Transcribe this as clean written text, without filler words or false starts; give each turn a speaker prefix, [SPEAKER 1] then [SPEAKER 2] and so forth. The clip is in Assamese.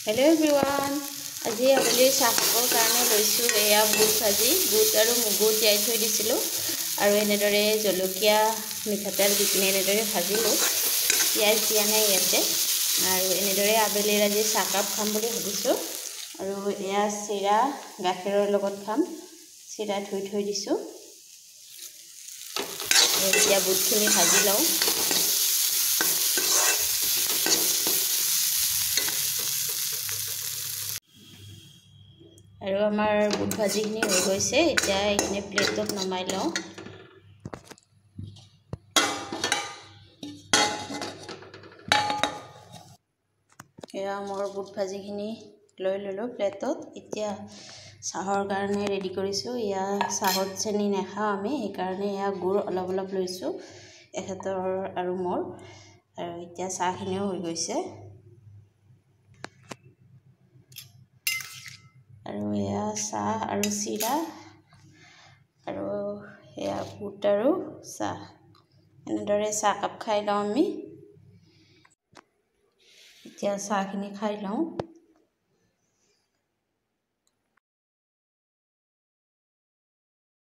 [SPEAKER 1] হেল্ল' এভৰিৱান, আজি আবেলি চাহ খাবৰ কাৰণে লৈছোঁ এয়া বুট ভাজি। বুট আৰু মগু তিয়াই থৈ দিছিলোঁ আৰু এনেদৰে জলকীয়া মিঠাতেল দি কিনে এনেদৰে ভাজিলোঁ। পিঁয়াজ দিয়া নাই ইয়াতে। আৰু এনেদৰে আবেলিৰ আজি চাহকাপ খাম বুলি ভাবিছোঁ। আৰু এয়া চিৰা গাখীৰৰ লগত খাম। চিৰা ধুই থৈ দিছোঁ। এতিয়া বুটখিনি ভাজি লওঁ। আৰু আমাৰ বুট ভাজিখিনি হৈ গৈছে। এতিয়া এইখিনি প্লেটত নমাই লওঁ। এয়া মোৰ বুট ভাজিখিনি লৈ ল'লোঁ প্লেটত। এতিয়া চাহৰ কাৰণে ৰেডি কৰিছোঁ। এয়া চাহত চেনি নাখাওঁ আমি, সেইকাৰণে এয়া গুড় অলপ অলপ লৈছোঁ এখেতৰ আৰু মোৰ। আৰু এতিয়া চাহখিনিও হৈ গৈছে। আৰু এয়া চাহ আৰু চিৰা আৰু এয়া বুট আৰু চাহ। এনেদৰে চাহকাপ খাই লওঁ আমি। এতিয়া চাহখিনি খাই লওঁ।